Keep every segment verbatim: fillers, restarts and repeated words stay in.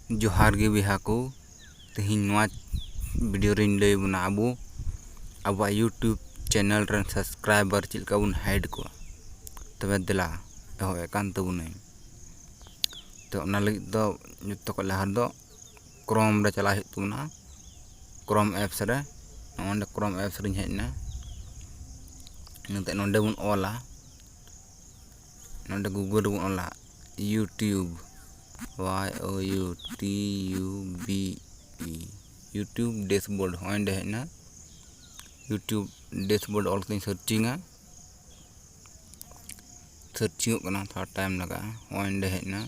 ᱡᱚᱦᱟᱨ ᱜᱮ ᱵᱚᱭᱦᱟ ᱠᱚ, ᱛᱮᱦᱮᱧ ᱱᱚᱣᱟ video ᱨᱮᱧ ᱞᱟᱹᱭ ᱵᱚᱱᱟ ᱟᱵᱚ ᱟᱵᱚᱣᱟᱜ YouTube channel ᱨᱮᱱ subscriber ᱪᱮᱫ ᱞᱮᱠᱟ ᱵᱚᱱ hide ᱠᱚᱣᱟ᱾ ᱛᱚᱵᱮ ᱫᱮᱞᱟ, ᱮᱦᱚᱵ ᱮᱫ ᱠᱟᱱ ᱛᱟᱵᱚᱱᱟᱹᱧ᱾ ᱛᱚ ᱚᱱᱟ ᱞᱟᱹᱜᱤᱫ ᱫᱚ ᱡᱚᱛᱚ ᱠᱷᱚᱱ ᱞᱟᱦᱟ ᱨᱮᱫᱚ Chrome ᱨᱮ ᱪᱟᱞᱟᱜ ᱦᱩᱭᱩᱜ ᱛᱟᱵᱚᱱᱟ᱾ Chrome apps ᱨᱮ, ᱱᱚᱜᱼᱚ ᱱᱚᱰᱮ Chrome apps ᱨᱤᱧ ᱦᱮᱡ ᱮᱱᱟ᱾ ᱤᱱᱟᱹ ᱛᱟᱭᱚᱢ ᱱᱚᱰᱮ ᱵᱚᱱ ᱚᱞᱟ, ᱱᱚᱰᱮ Google ᱨᱮᱵᱚᱱ ᱚᱞᱟ YouTube, Y O U T U B E, YouTube dashboard᱾ ᱦᱚᱸᱜᱼᱚᱭ ᱱᱚᱰᱮ ᱦᱮᱡ ᱮᱱᱟ, YouTube dashboard ᱚᱞ ᱠᱟᱛᱮᱧ searchingᱟ᱾ Searchingᱚᱜ ᱠᱟᱱᱟ, ᱛᱷᱚᱲᱟ time ᱞᱟᱜᱟᱜᱼᱟ᱾ ᱦᱚᱸᱜᱼᱚᱭ ᱱᱚᱰᱮ ᱦᱮᱡ ᱮᱱᱟ,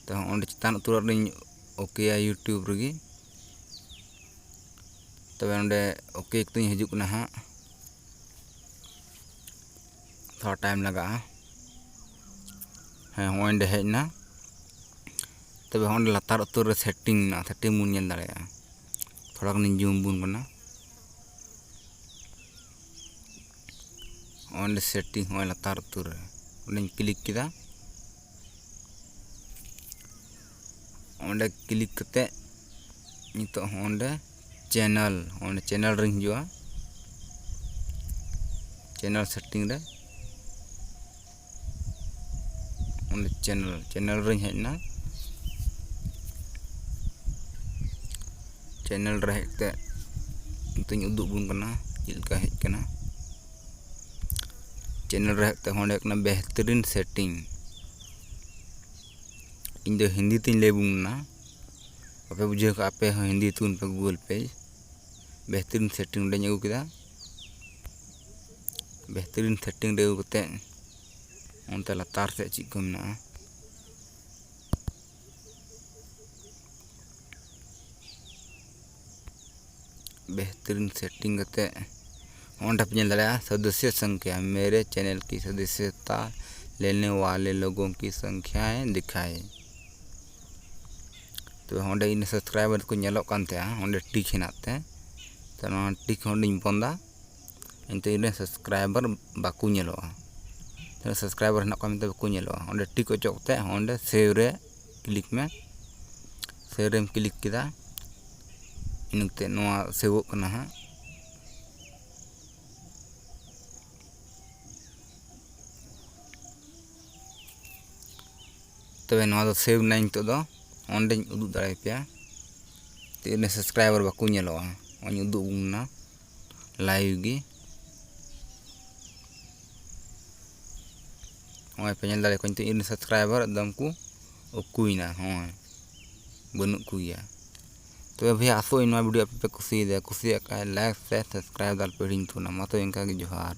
ᱛᱚ ᱚᱸᱰᱮ ᱪᱮᱛᱟᱱ ᱩᱛᱟᱹᱨᱟᱜ ᱨᱤᱧ okayᱟ YouTube ᱨᱮᱜᱮ᱾ ᱛᱚᱵᱮ ᱱᱚᱰᱮ okay ᱠᱟᱛᱮᱧ ᱦᱤᱡᱩᱜ ᱠᱟᱱᱟ ᱦᱟᱸᱜ, ᱛᱷᱚᱲᱟ time ᱞᱟᱜᱟᱜᱼᱟ᱾ ᱦᱮᱸ, ᱦᱚᱸᱜᱼᱚᱭ ᱱᱚᱰᱮ ᱦᱮᱡ ᱮᱱᱟ᱾ ᱛᱚᱵᱮ ᱦᱚᱸᱜᱼᱚᱭ ᱞᱟᱛᱟᱨ ᱩᱛᱟᱹᱨ ᱨᱮ setting ᱢᱮᱱᱟᱜᱼᱟ, setting ᱵᱚᱱ ᱧᱮᱞ ᱫᱟᱲᱮᱭᱟᱜᱼᱟ᱾ ᱛᱷᱚᱲᱟ ᱜᱟᱱᱤᱧ zoom ᱵᱚᱱ ᱠᱟᱱᱟ᱾ ᱚᱸᱰᱮ setting, ᱦᱚᱸᱜᱼᱚᱭ ᱞᱟᱛᱟᱨ ᱩᱛᱟᱹᱨ ᱨᱮ ᱚᱸᱰᱮᱧ click ᱠᱮᱫᱟ᱾ ᱚᱸᱰᱮ click ᱠᱟᱛᱮ ᱱᱤᱛᱚᱜ ᱦᱚᱸ ᱚᱸᱰᱮ channel, ᱚᱸᱰᱮ channel ᱨᱤᱧ ᱦᱤᱡᱩᱜᱼᱟ, channel setting ᱨᱮ᱾ ᱚᱸᱰᱮ channel, channel ᱨᱤᱧ ᱦᱮᱡ ᱮᱱᱟ᱾ Channel ᱨᱮ ᱦᱮᱡ ᱠᱟᱛᱮ ᱱᱤᱛᱚᱜ ᱤᱧ ᱩᱫᱩᱜ ᱵᱚᱱ ᱠᱟᱱᱟ ᱪᱮᱫ ᱞᱮᱠᱟ ᱦᱮᱡ ᱠᱟᱱᱟ᱾ Channel ᱨᱮ ᱦᱮᱡ ᱠᱟᱛᱮ ᱚᱸᱰᱮ ᱦᱩᱭᱩᱜ ᱠᱟᱱᱟ ᱵᱮᱦᱛᱨᱤᱱ setting᱾ ᱤᱧ ᱫᱚ ᱦᱤᱱᱫᱤ ᱛᱤᱧ ᱞᱟᱹᱭ ᱵᱚᱱ ᱠᱟᱱᱟ, ᱵᱟᱯᱮ ᱵᱩᱡᱷᱟᱹᱣ ᱠᱷᱟᱡ ᱟᱯᱮ ᱦᱚᱸ ᱦᱤᱱᱫᱤ ᱛᱟᱵᱚᱱ ᱯᱮ Google ᱯᱮ᱾ ᱵᱮᱦᱛᱨᱤᱱ setting ᱚᱸᱰᱮᱧ ᱟᱹᱜᱩ ᱠᱮᱫᱟ᱾ ᱵᱮᱦᱛᱨᱤᱱ setting ᱨᱮ ᱟᱹᱜᱩ ᱠᱟᱛᱮ ᱚᱱᱛᱮ ᱞᱟᱛᱟᱨ ᱥᱮᱫ ᱪᱮᱫ ᱠᱚ ᱢᱮᱱᱟᱜᱼᱟ, ᱵᱮᱦᱛᱨᱤᱱ setting ᱠᱟᱛᱮ ᱚᱸᱰᱮ ᱯᱮ ᱧᱮᱞ ᱫᱟᱲᱮᱭᱟᱜᱼᱟ, ᱥᱚᱫᱚᱥᱥᱚ ᱥᱚᱝᱠᱷᱭᱟ, ᱢᱮᱨᱮ channel ᱠᱤ ᱥᱚᱫᱚᱥᱥᱚᱛᱟ ᱞᱮᱱᱮ ᱣᱟᱞᱮ ᱞᱳᱜᱳ ᱠᱤ ᱥᱚᱝᱠᱷᱭᱟᱭᱮ ᱫᱤᱠᱷᱟᱭᱮ᱾ ᱛᱚᱵᱮ ᱚᱸᱰᱮ ᱤᱧ subscriber ᱠᱚ ᱧᱮᱞᱚᱜ ᱠᱟᱱ ᱛᱟᱦᱮᱸᱜᱼᱟ, ᱚᱸᱰᱮ tick ᱦᱮᱱᱟᱜ ᱛᱮ, ᱛᱚ ᱱᱚᱣᱟ tick ᱦᱚᱸ ᱚᱸᱰᱮᱧ ᱵᱚᱱᱫᱟ᱾ ᱮᱱᱛᱮ ᱤᱧ ᱨᱮᱱ subscriber ᱵᱟᱠᱚ ᱧᱮᱞᱚᱜᱼᱟ, ᱛᱤᱱᱟᱹᱜ subscriber ᱦᱮᱱᱟᱜ ᱠᱚᱣᱟ ᱢᱮᱱᱛᱮ ᱵᱟᱠᱚ ᱧᱮᱞᱚᱜᱼᱟ᱾ ᱚᱸᱰᱮ tick ᱚᱪᱚᱜ ᱠᱟᱛᱮ ᱚᱸᱰᱮ save ᱨᱮ click ᱢᱮ᱾ ᱥᱮᱭᱟᱨᱮᱢ ᱠᱞᱤᱠ ᱠᱮᱫᱟ, ᱤᱱᱟᱹ ᱠᱟᱛᱮ ᱱᱚᱣᱟ ᱥᱮᱵᱷᱚᱜ ᱠᱟᱱᱟ ᱦᱟᱸᱜ᱾ ᱛᱚᱵᱮ ᱱᱚᱣᱟ ᱫᱚ ᱥᱮᱵᱷ ᱱᱟᱹᱧ ᱱᱤᱛᱚᱜ ᱫᱚ, ᱚᱸᱰᱮᱧ ᱩᱫᱩᱜ ᱫᱟᱲᱮᱭᱟᱯᱮᱭᱟ᱾ ᱛᱤᱱᱟᱹᱜ ᱥᱟᱵᱥᱠᱨᱟᱭᱵᱟᱨ ᱵᱟᱠᱚ ᱧᱮᱞᱚᱜᱼᱟ, ᱚᱱᱟᱧ ᱩᱫᱩᱜ ᱟᱵᱚᱱ ᱠᱟᱱᱟ ᱞᱟᱭᱤᱵᱷ ᱜᱮ᱾ ᱱᱚᱜᱼᱚᱭ ᱯᱮ ᱧᱮᱞ ᱫᱟᱲᱮᱭᱟᱠᱚᱣᱟ, ᱱᱤᱛᱚᱜ ᱤᱧ ᱨᱮᱱ ᱥᱟᱵᱥᱠᱨᱟᱭᱵᱟᱨ ᱮᱠᱫᱚᱢ ᱠᱚ ᱩᱠᱩᱭᱮᱱᱟ᱾ ᱱᱚᱜᱼᱚᱭ ᱵᱟᱹᱱᱩᱜ ᱠᱚᱜᱮᱭᱟ᱾ ᱛᱚᱵᱮ ᱵᱷᱟᱭᱟ, ᱟᱥᱚᱜ ᱟᱹᱧ ᱱᱚᱣᱟ ᱵᱷᱤᱰᱤᱭᱳ ᱟᱯᱮ ᱯᱮ ᱠᱩᱥᱤᱭᱟᱫᱟ᱾ ᱠᱩᱥᱤᱭᱟᱜ ᱠᱷᱟᱡ ᱞᱟᱭᱤᱠ, ᱥᱮᱭᱟᱨ, ᱥᱟᱵᱥᱠᱨᱟᱭᱤᱵ ᱫᱚ ᱟᱞᱚᱯᱮ ᱦᱤᱲᱤᱧ ᱛᱟᱵᱚᱱᱟ᱾ ᱢᱟ ᱛᱚᱵᱮ ᱤᱱᱠᱟ ᱜᱮ, ᱡᱚᱦᱟᱨ᱾